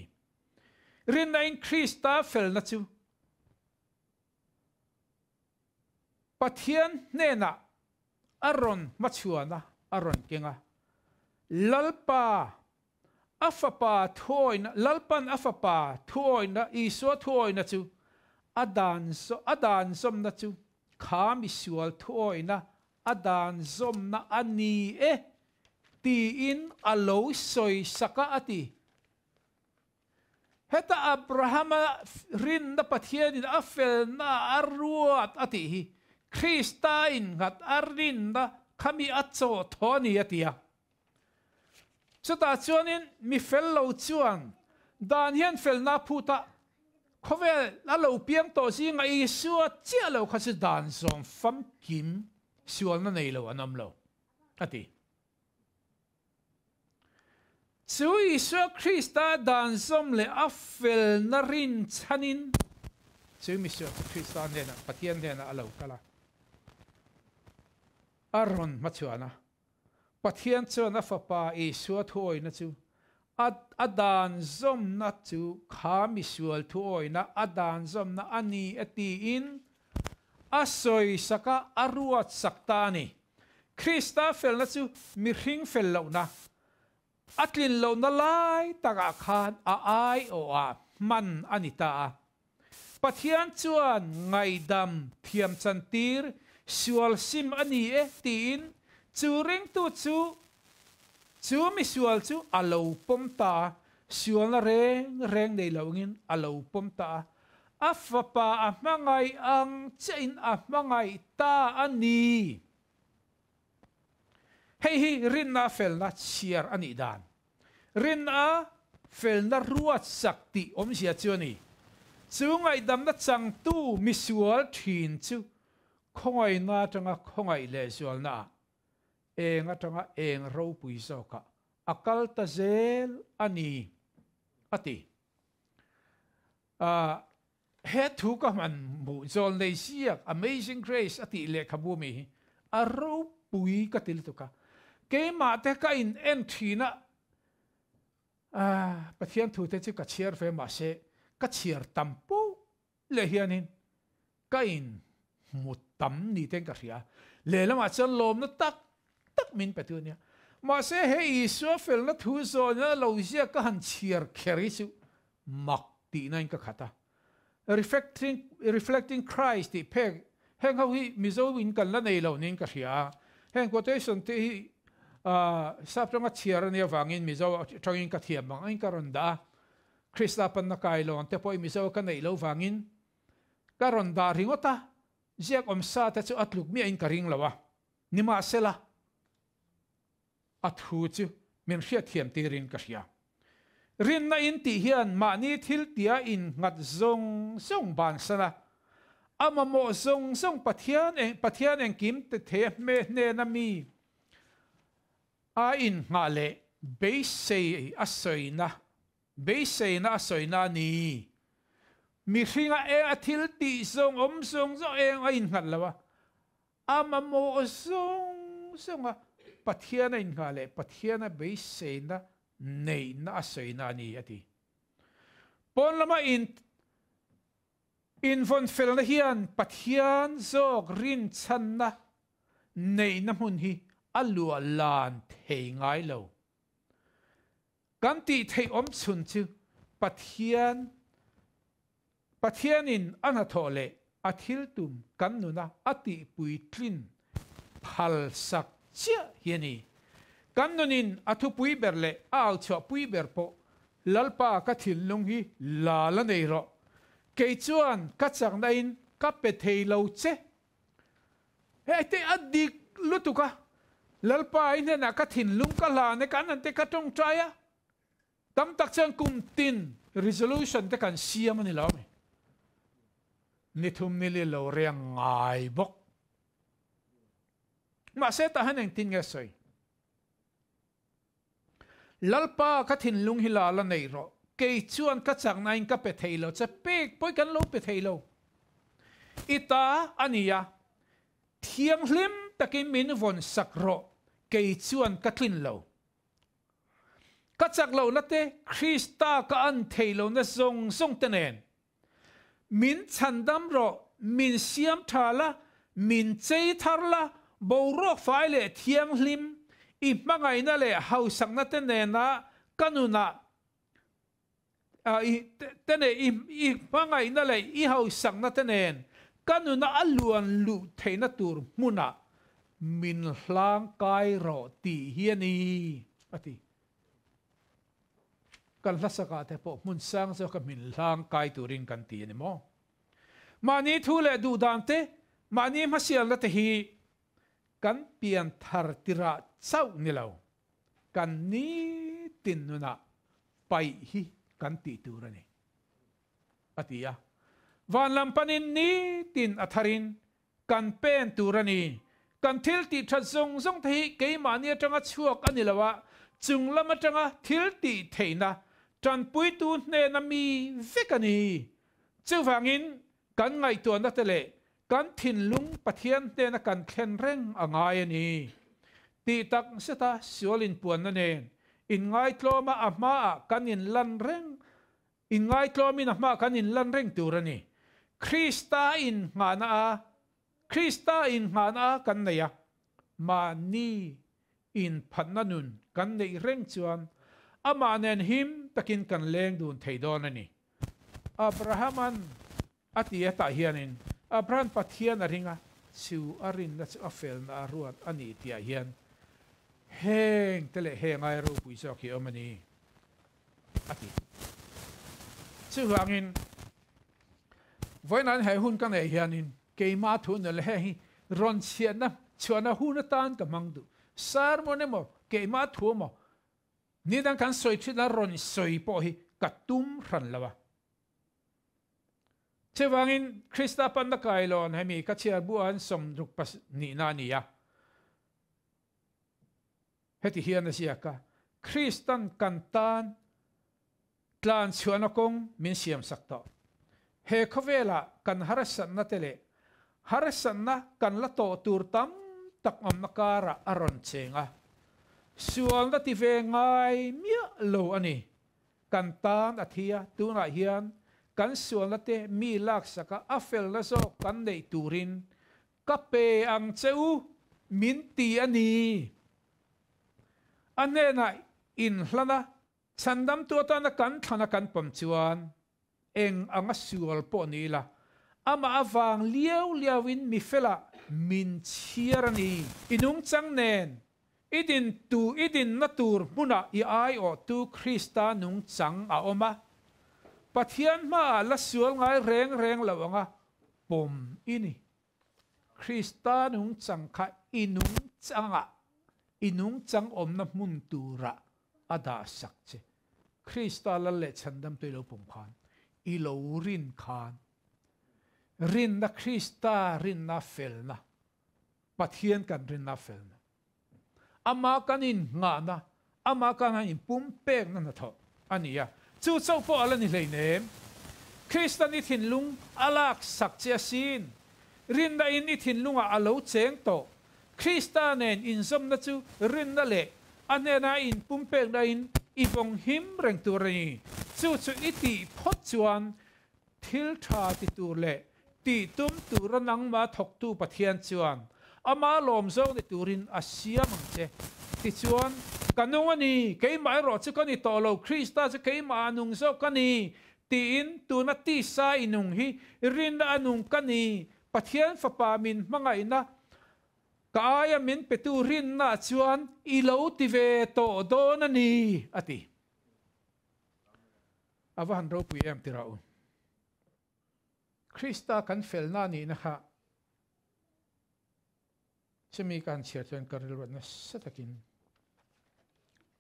Rinna-in Krista felna chu Pathian hnenah a rawn hmachhuan a, a rawn keng a. Lalpa a fapa thuawina, Lalpan a fapa thuawina, Isua thuawina chu a dan a dan zawmna chu kha misual thuawina a dan zawmna a ni e tiin a lo sawi sak a, a ti. Heta Abrahama rinna Pathianin a felna a ruat a tih hi Krista innghat a rinna khami a chaw thaw a ni a ti a. Chutah chuanin mi fel lo chuan dan hian felna a phut a, khawvel a lo piang tawh zingah Isua chiah lo kha chu dan zawm famkim sualna nei lo an awm lo a ti. Chu Isua Krista dan zawm leh a felna rinchhanin chu misual chu Krista hnenah, Pathian hnenah a lo kal a, a rawn hmachhuan a. Pathian chuan a Fapa Isua thuawihna chu a a dan zawmna chu kha misual thuawihna a dan zawmna a ni e tiin a sawisak a, a ruatsak ta a ni. Krista felna chu mihring fel lohna, a tlin lohna lai takah khan a aiawhah hman a ni ta a. Pathian chuan ngaihdam thiam chantir sual sim a ni e tiin chu ringtu chu chu misual chu a lo pawm ta a, sualna reng reng nei lo angin a lo pawm ta a, a fapa a hmangaih ang chiahin a hmangaih ta a ni. Hei hi rinna felna chhiar a nih dan. Rinna felna ruatsak tih awmzia chu a ni. Chu ngaihdamna changtu misual thin chu khawngaihna atanga khawngaih lehzualnaah, eng atanga eng ropui zawkah a kal ta zel a ni, a ti. He thu ka hman hmuh zawl nei ziak Amazing Grace a tih lehkhabu mi hi a ropui ka ti lutuk a. Keimah te ka in en thin a, Pathian thu te chu ka chhiar ve mahse ka chhiar tam poh leh hianin ka in hmu tam ni ten ka hria. Lehlamah chuan lawmna tak tak min pe tu ania. Mahse he Isua felna thu zawhna lo ziak ka han chhiar kher hi chu mak tihna in ka khat a. Reflecting Reflecting Christ tih phek heng ho hi Mizo in kan la nei lo niin ka hria a. Heng quotation te hi sap tanga chhiar ania vangin Mizo atangin ka thiam ang in ka rawn dah a. Krista panna kailawn te pawh hi Mizo ka neih lo vangin ka rawn dah ringawt a, ziak awm sa te chu a tluk miahin ka ring lo a. Nimahsela, a thu chu min hriatthiam tirin ka hria. Rinna in tih hian mahni thil tia innghat zawng zawng bansan a, a mamawh zawng zawng Pathian Pathian engkim te thei a hme hnena mi a innghah leh beisei a sawina beiseina a sawina a ni. Mihringa eng a thil tih zawng awm zawng zawng eng a innghat lo a, A mamawh zawng zawnga Pathian a innghah leh Pathian a beiseina neihna a sawina a ni, a ti. Pawn lama in invawn felna hian Pathian zawk rinchhanna neihna hmun hi a luah lan thei ngai lo. Kan tih theih awm chhun chu Pathian Pathianin a hnathawh leh a thil tum kan nuna a tihpuitlin phal sak chiah hi a ni. Kan nunin a thupui ber leh a auchhuahpui ber pawh Lalpa ka thinlung hi la la nei rawh. Kei chuan ka chaknain ka pe thei lo che. Hei te a dik lutuk a, Lalpa i hnenah ka thinlung ka hlan e, kan han te ka tawngtai a. Tam tak chuan kum tin resolution te kan siam a ni lo a mi. Ni thum ni li lo reng ngai bawk. Mahse tah hian engtin nge sawi? Lalpa ka thinlung hi la la nei rawh. Kei chuan ka chaknain ka pe thei lo che pek pawh kan lo pe thei lo. I ta a ni a, thianghlim takin min vawn sak rawh kei chuan ka tlin lo. Ka chak lohna te, Krista ka an thei lohna zawng zawng te nen. Min chhandam rawh, min siam tha la, min chei thar la, boruak fai leh thianghlim, i hmangaihna leh hausakna te nena ka nunah te nen, i hmangaihna leh i hausakna te nen ka nuna a luan luh theihna tur hmunah min hlang kai rawh tih hi a ni, a ti. Kan hlasakah te pawh hmun sang zawka min hlang kai turin kan ti a ni maw? Mahni thu leh duhdan te, mahni hmasialna te hi kan pian thar tirah chauh ni lo. Kan nitin nunah paih hi kan tih tur a ni, a ti a. Van lam panin nitin a tharin kan pen tur a ni. Kan thil tih that zawng zawng te hi keimahni atanga chhuak a ni lo a, chung lam atanga thil tih theihna tanpuitu hnena mi vek a ni. Chuvangin kan ngaihtuahna te leh Kan thinlung Pathian hnena kan thlen reng a ngai a ni. Tih tak zeta sual inpuanna nen inngaitlawma a hmaah kan inlan reng, inngaitlawmin a hmaah kan inlan reng tur a ni. Krista innghahna a, Krista innghahna a kan nei a, mahni inphatna nun kan neih reng chuan amah nen him takin kan leng dun thei dawn a ni. Abraham-an A ti a, tah hianin Abraham Pathian a ring a, chu a rinna chu a felna a ruat a ni tihah hian heng te leh heng aia ropui zawk hi a awm a ni, a ti. Chuvangin vawiin he hun ka neih hianin keimah thu nel heng hi rawn chhiatna chhuahna hun atan ka hmang duh. Sermon emaw keimah thu emaw ni dang kan sawi thin a rawn sawi pawh hi ka tum hran lo a. Chuvangin Krista panna kailawn hemi ka chhiar buah an sawmruk pahnihna a ni a. Heti hian a ziak a, Kristan kan tan tlan chhuahna kawng min siamsak tawh. He khawvela kan harsatna te leh harsatna kan la tawh tur tam tak awmna karah a rawn cheng a, sualna ti ve ngai miah lo a ni. Kan tan a thi a, tunah hian kan sualna te mi laksaka a felna zawk kan neih turin ka pe ang che u min ti a ni. A hnenah inhlan a, chhandamtu atana kan thlana kan pawm chuan eng anga sual pawh ni ila, amah avang liau liauin mi felah min chhiar a ni. I nungchang nen i din tu i dinna tur hmunah i aiawhtu Krista nungchang a awm a, Pathian hmaah la sual ngai reng reng lo anga pawm i ni. Krista nungchang kha i nungchangah, i nungchang awmna hmun turah a dahsak che. Krista lal leh chhandamtu i lo pum khan, i lo rin khan, rinna Krista rinna felna, Pathian kan rinna felna, Amah kan innghahna, Amah kan han inpumpekna hnathawh a ni a. Chu chauh pawh a la ni hleinem. Kristan i thinlung a laksak che asin. Rinna in i thinlungah a lo cheng tawh. Krista nen inzawmna chu rinna leh a hnena inpumpekna in i vawng him reng tur a ni. Chu chu i tih phawt chuan thil tha ti tur leh tih tum tura nangmah thawktu Pathian chuan amah lawm zawk ni turin a siam ang che. Tichuan, Ka nung a ni, keimah erawh chu ka ni tawh lo, Krista chu keimah a nung zawk ka ni, tiin tuna tisa i nung hi rinna a nung ka ni, Pathian Fapa min hmangaihna ka aia min petu rinnaah chuan i lo ti ve tawh dawn a ni, a ti. A va han ropui em tira u. Krista kan felna nihna kha chumi ka han chhiar chuan ka rilruat nasa takin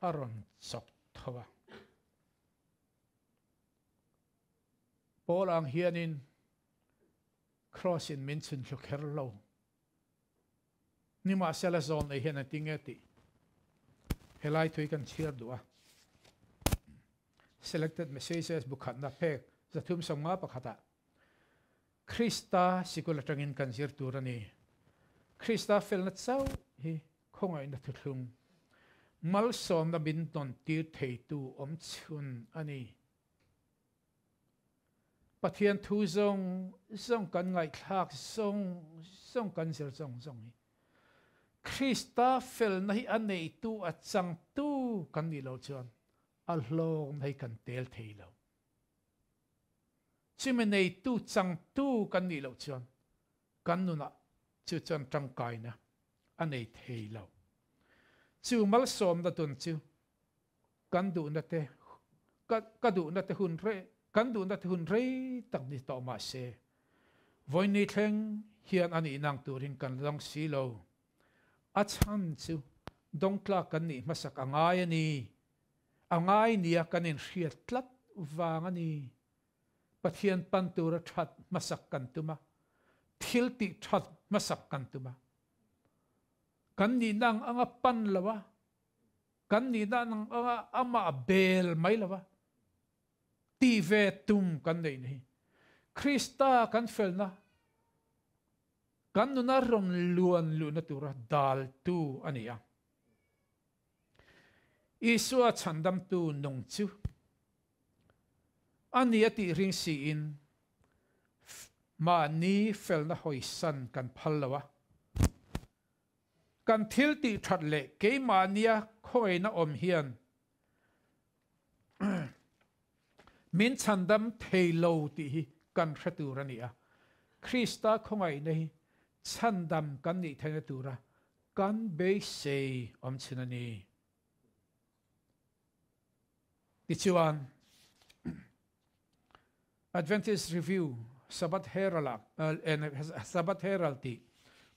a rawn chawk tho a. Paul ang hianin Cross in min chhun thlu kher lo. Nimahsela zawn nei hian engtin nge tih helai thui kan chhiar duh a. Selected Messages bukhatna phek 351 ah Krista sikul atangin kan zir tur a ni. Krista felna chauh hi khawngaihna thuthlung malsawmna min dawn tir theitu awmchhun a ni. Pathian thu zawng zawng kan ngaihthlak zawng zawng kan zir zawng zawng hi Krista felna hi a neitu a changtu kan nih loh chuan a hlawkna hi kan tel thei lo. Chumi neitu changtu kan nih loh chuan kan nunah chu chuan tangkaina a nei thei lo. Chu malsawmna dun chu kan duhna te ka duhna te hun rei kan duhna te hun rei tak ni tawh mah se vawiin thleng hian a nih nang turin kan la dawng si lo. A chhan chu dawngtlak kan nih hmasak a ngai a ni. A ngai nia kan inhriat tlat vang a ni. Pathian pan tura that hmasak kan tum a, thil tih that hmasak kan tum a. Kan nihna ang anga pan lo a, Kan nihna ang anga amah bel mai lova tih ve tum kan neih na hi Krista kan felna kan nuna rawn luan luhna tura daltu a ni a. Isua chhandamtu nung chu a ni a tih ring siin mahni felna hawisan kan phal lo a. Kan thil tih that leh keimahnia khawngaihna awm hian min chhandam thei lo tih hi kan hre tur a ni a. Krista khawngaihna hi chhandam kan nih theihna tura kan beisei awm chhin a ni. Tichuan, Adventist Review, Sabbath Herald-ah, Sabbath Herald tih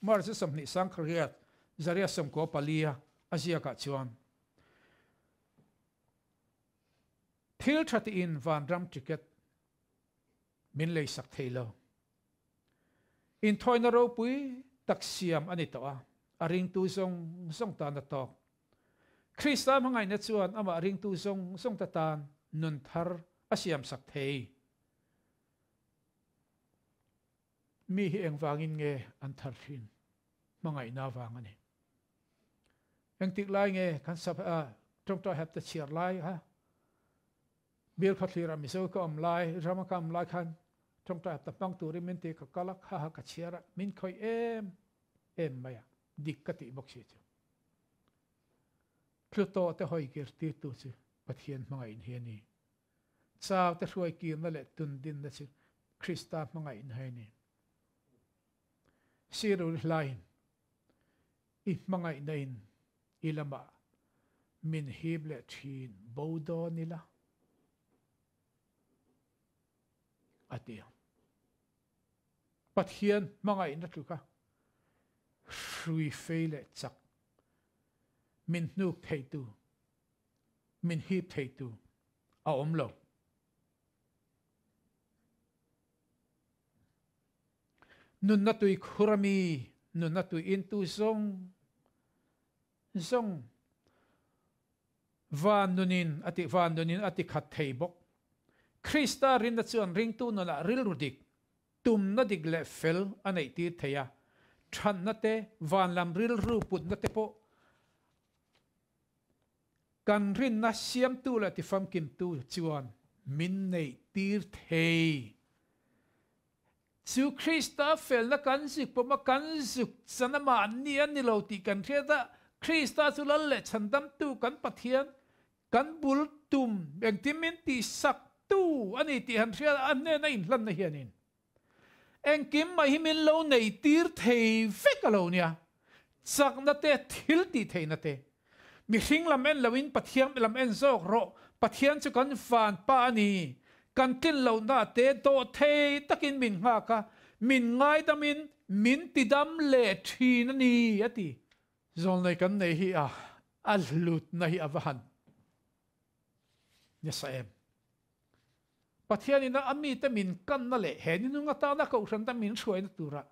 March 20 sangkariat zaria 94 a a ziakah chuan, Thil tha tiin vanram ticket min leisak thei lo. Inthawina ropui tak siam a ni tawh a, a ringtu zawng zawng tan a tawk. Krista hmangaihna chuan amah ringtu zawng zawng te tan nun thar a siamsak thei. Mi hi engvangin nge an thar thin? Hmangaihna vang a ni. Engtik lai nge kan sap a tawngtai hapta chhiar lai kha Bial khaw thlir ah Mizo ka awm lai, rama ka awm lai khan tawngtai hapta hmang turin min ti ka kal a, kha ha ka chhiar a, min khawih em em mai a, dik ka tih bawk si chu. Tlu tawh te hawi kir tirtu chu Pathian hmangaih hi a ni. Chau te hruai kirna leh tun dinna chu Krista hmangaih hi a ni. Sirul hlain i hmangaihna in i lamah min hip leh thin bo dawn ila a ti a. Pathian hmangaihna tluka hrui fei leh chak min hnuk theitu, min hip theitu a awm lo. Nunna tui khur ami, nunna tui intu zawng zawng van nunin a ti van nunin a ti khat thei bawk. Krista rinna chuan ringtu nunah rilru dik, tumna dik leh fel a neih tir thei a, thatna te, van lam rilru putna te pawh Kan rinna siamtu leh tifamkimtu chuan min neih tir thei. Chu Krista felna kan zuk pawm a, kan zuk chan a mahni a ni lo tih kan hriat a, Krista chu Lal leh Chhandamtu kan Pathian, kan bul tum engtin min tihsaktu a ni tih han hriat a, a hnena inhlanna hianin Engkim mai hi min lo nei tir thei vek a lo nia. Chakna te, thil tih theihna te. Mihring lam en loin Pathian lam en zawk rawh. Pathian chu kan van pa a ni. Kan tlin lohna te dawh thei takin min nghak a, min ngaidamin min tidam leh thin a ni, a ti. Zawlnei kan nei hi a, a hlutna hi a va han nasa em. Pathianin a mite min kanna leh he ni nung atana kohhranta min hruaina tura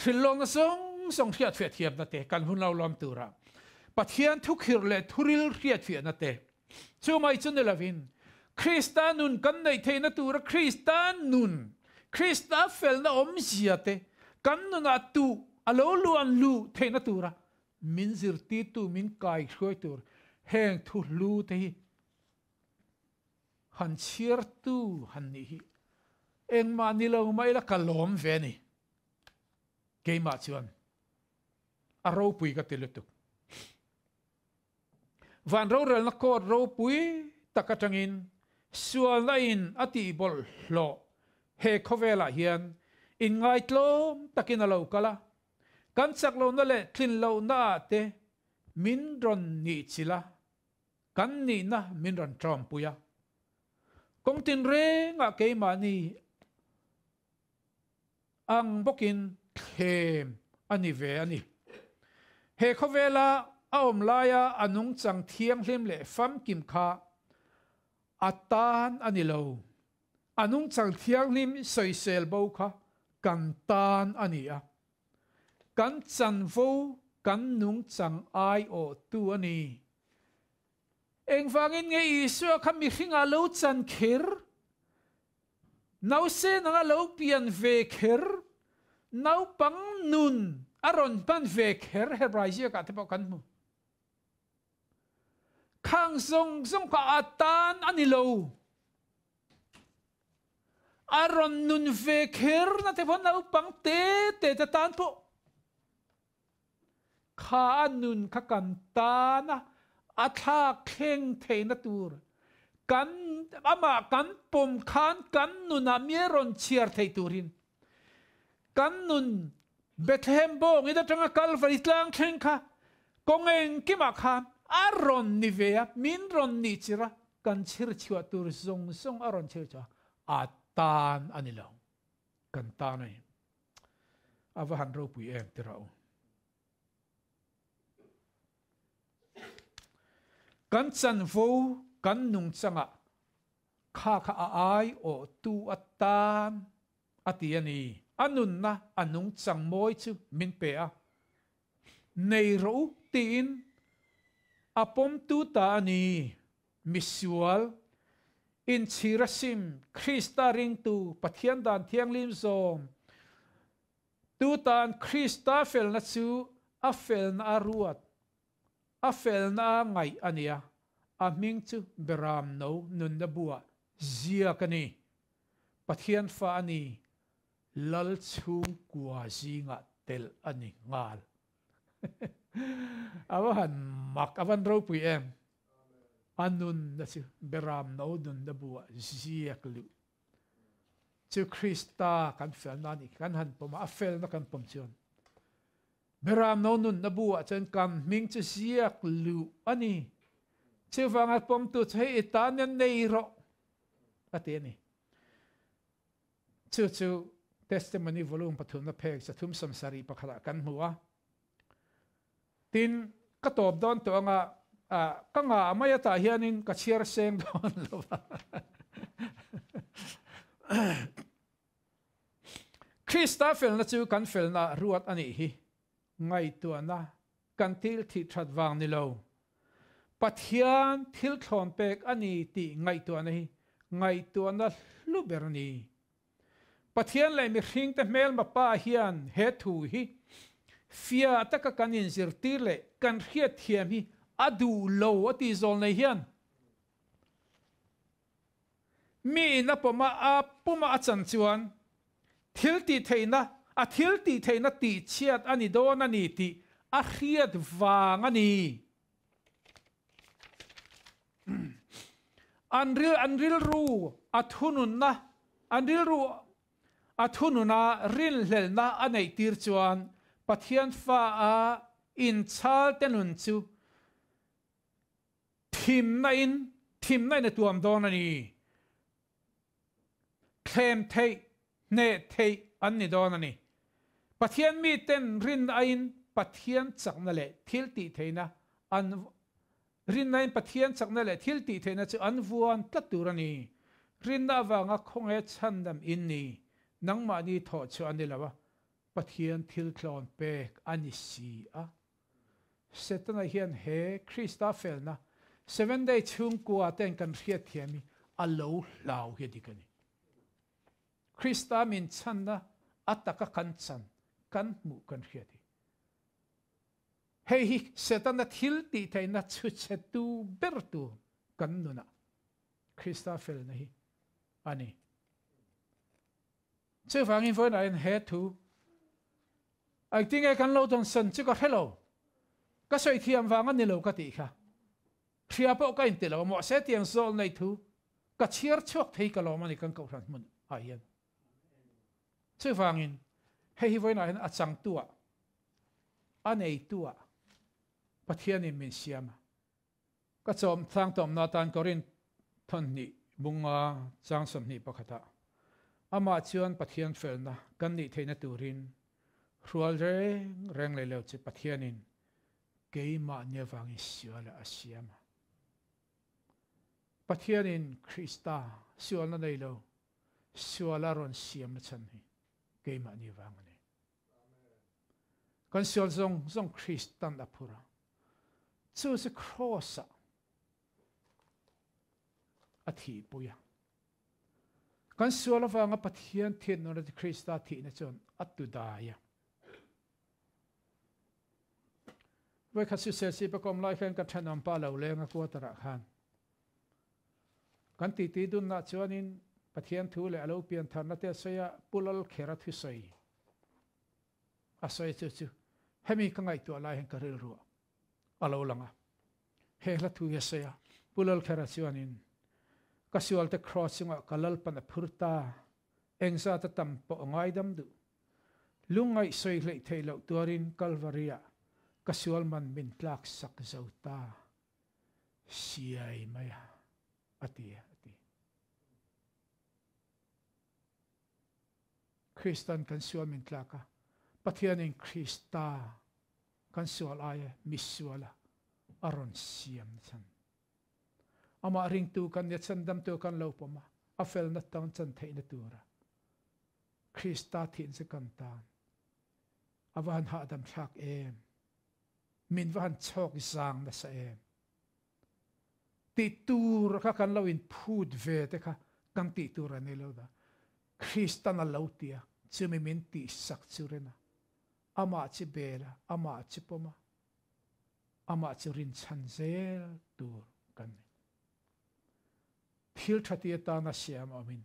hrilhlawkna zawng zawng hriatfiah thiamna te kan hun lo lawm tura Pathian thukhirh leh thuril hriatfiahna te chu mai chu ni lovin Krista nun kan neih theihna tura Krista nun Krista felna awmzia te kan nunah tuh a lo luan luh theihna tura min zirtirtu min kaihruai tur heng thu hlu te hi Han chhiartu han nih hi engmah ni lo mah ila ka lawm ve a ni. Keimah chuan a ropui ka ti lutuk. Van rorelna court ropui tak atangin sualna in a tih bawlhhlawh he khawvelah hian inngaitlawm takin a lo kal a, kan chak lohna leh tlin lohna ah te min rawn nih chilh a. Kan nihna min rawn ṭawmpui a, kawng tinrengah keimahni ang bawkin thlem a ni ve a ni. He khawvela a awm laia a nungchang thianghlim leh famkim kha a tan a ni lo, a nungchang thianghlim sawisel bo kha kan tan a ni a, Kan chanvo kan nungchang aiawhtu a ni. Engvangin nge Isua kha mihringah lo chan kher? Nause nanga lo pian ve kher? Naupang nun a rawn hman ve kher? Hebrai ziakah te pawh kan hmu. Khang zawng zawng kha a tan a ni lo. A rawn nun ve kher na te pawh naupang te te te tan pawh kha a nun kha kan tan a, a thlak thleng theihna tur kan amah kan pawm khan kan nunah mi a rawn chhiar theih turin kan nun Bethlehem bawngin atanga Kalvari tlang thleng kha kawng engkimah khan a rawn ni ve a, min rawn nih chirh a, kan chhir chhuah tur zawng zawng a rawn chhir chhuah a, a tan a ni lo, kan tan a ni. A va han ropui em ti rawh u. Kan chanvo kan nungchangah kha kha a aiawhtu atan a ti a ni. A nunna a nungchang mawi chu min pe a, Nei rawh u tiin a pawmtu ta a ni. Misual, inchhir a sim, Krista ringtu, Pathian dan thianghlim zawm, Tu tan Krista felna chu a felna a ruat, a felna a ngaih a nia, a hming chu Beram No nunna buah ziak a ni. Pathian fa a ni, Lal chhungkua zingah telh a ni nghal. A va han mak, a van ropui em? A nunna chu Beram No nunna buah ziak luh chu Krista kan felna a nih khi, kan han pawm a, a felna kan pawm chuan Beram No nunna buah chuan kan hming chu ziak luh a ni. Chuvanga pawmtu chu hei i tan hian nei rawh a ti a ni. Chu chu Testimony Volume pathumna phek 371 ah kan hmu a. Tin, ka tawp dawn tawh anga ka ngah mai atah hianin ka chhiar seng dawn lo va. Krista felna chu kan felna ruat a nih hi. Ngaihtuahna kan thil thih that vang ni lo. Pathian thil thlawn pek a ni tih ngaihtuahna hi ngaihtuahna hlu ber a ni. Pathian leh mihringte hmelma pa hian he thu hi fiah taka kan inzirtir leh kan hriatthiam hi a duh lo a tih zawl nei hian mi in a pawm a, a puma a chan chuan thil tih theihna, a thil tih theihna tihchhiat a ni dawn a ni tih a hriat vang a ni. An ril an rilru a thununna an rilru a thununa rinhlelhna a neih tir chuan Pathian fa a inchhal te nun chu thimna in thimna in a tuam dawn a ni. Thlem theih, hneh theih an ni dawn a ni. Pathian miten rinna aiin Pathian chakna leh thil tih theihna an Rinna in Pathian chakna leh thil tih theihna chu an vuan tlat tur a ni. Rinna avanga khawnge chhandam in ni, nangmahni thawh chu a ni lo a, Pathian thil tlawn pek a ni si a. Setana hian he Krista felna Seven Day chhungkua ten kan hriatthiam hi a lo hlau hi a dik a ni. Krista min chhanna a taka kan chan, kan hmuh kan hriat hi. Hei hi Setana thil tih theihna chhuchhetu ber tur kan nunah Krista felna hi a ni. Chuvangin vawiinah hian he thu engtinge kan lo dawnsan chu ka hre lo. Ka sawi thiam vang a ni lo ka tih kha. Hria pawh ka inti lo a, mahse tiang zawl nei thu ka chhiar chhuak thei ka lawm a ni kan kohhran hmun ah hian. Chuvangin hei hi vawiinah hian a changtu ah, a neitu ah Pathianin min siam a. Ka chawm thlang tawmna atan Korinth thawnhnih bunga chang 21 ah amah chuan Pathian felna kan nih theihna turin hrual reng reng leh lo chu Pathianin keimahni avangin sualah a siam a. Pathianin Krista sualna nei lo suala rawn siamna chhan hi keimahni avang a ni. Kan sual zawng zawng Kristan a phur a, chu chu Kraws-ah a thihpui a. Kan sual avanga Pathian thinurna chu Krista thihna chuan a tudai a. Vawikhat Sisel Sipa kawm lai khan ka thenawm pa lo leng a quarter-ah khan kan titi dunna chuanin Pathian thu leh a lo pian tharna te a sawi a, Pu Lalkhera thusawi a sawi chu chu hemi ka ngaihtuah lai hian ka rilruah a lo lang a. He hla thu hi a sawi a, Pu Lalkhera chuanin ka sualte cross chungah ka Lalpan a phur ta, engzat a tam pawh a ngaidam duh. Lungngaih sawi hleih theih loh tuarin Kalvari-ah ka sual man min tlak sak zo ta siai mai a, a ti a ti. Kristan kan sual min tlak a, Pathianin Krista kan sual aia misuala a rawn siam chhan. Amah ringtu kan nia chhandamtu kan lo pawm a, a felna tang chan theihna tura Krista thin chu kan tan a va han hahdam thlak em! Min va han chhawk zang nasa em! Tih tur kha kan lo in phut ve te kha kan tih tur a ni lo da. Kristan a lo ti a, chumi min tihsak chu reng a. Amah chi bel a, amah chi pawm a, amah chi rinchhan zel tur kan ni. Thil tha ti atana siam awmin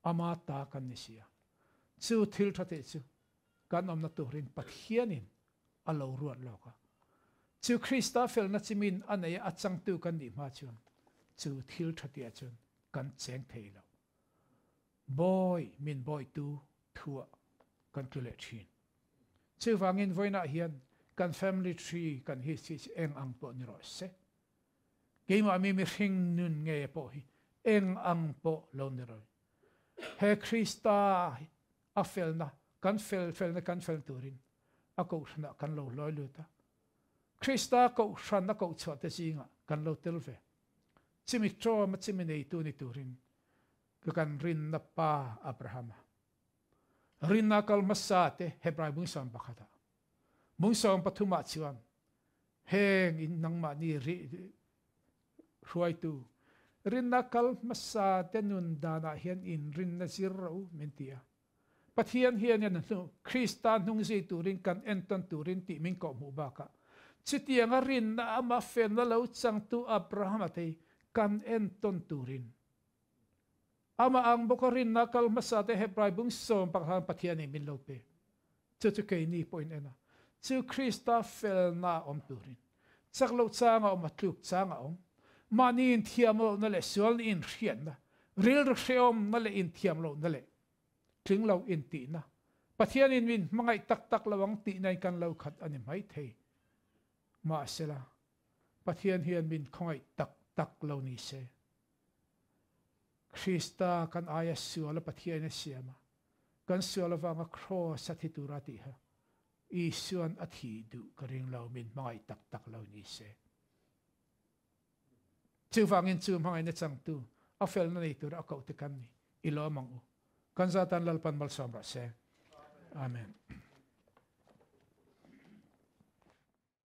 ama ta kan ni si a. Chu thil tha te chu kan awmna turin Pathianin a lo ruat lawk a. Chu Krista felna chimin a nei a, a changtu kan nih hma chuan chu thil tha tiah chuan kan cheng thei lo. Bawi min bawitu thuah kan tlu leh thin. Chuvangin vawiinah hian kan family tree kan hi chi chu eng ang pawh ni rawh se. Keimah mi mihring nun nge pawh hi eng ang pawh lo ni rawh. He Krista a felna kan fel felna kan fel turin a kohhranah kan lo hlawi lut a. Krista kohhran a kohchhuah te zingah kan lo tel ve. Chimi ṭawm a chimi neitu ni turin ka kan rinna pa Abrahama rinna kal hmasa te Hebrai bung 11 ah bung 13 ah chuan heng in nangmahni hruaitu rinna kal hmasa te nun danah hian in rinna zir rawh u min ti a. Pathian hian in hnu Krista hnung zui turin kan entawn turin tih min kawhhmuh bakah chutianga rinna ama felna lo changtu Abrahama te hi kan entawn turin amah ang bawka rinna kal hmasa te Hebrai bung 10 Pathian in min lo pe. Chu chu keini pawhin en a, chu Krista felna a awm turin chak loh chang a awm a, tluk chang a awm. Mahni inthiam lohna leh sualna inhriatna, rilru hrehawmna leh inthiam lohna leh tling lo intihna, Pathianin min hmangaih tak tak lo ang tihna in kan lo khat a ni maithei. Mahsela, Pathian hian min khawngaih tak tak lo ni se. Krista kan aia suala Pathian a siam a, kan sual avanga kraws a thi tura tih kha Isuan a thih duh ka ring lo, min hmangaih tak tak lo ni se. Chuvangin chu hmangaihna changtu a felna nei tura a koh te kan ni. I lawm ang u. Kan zatan Lalpan malsawm rawh se. Amen.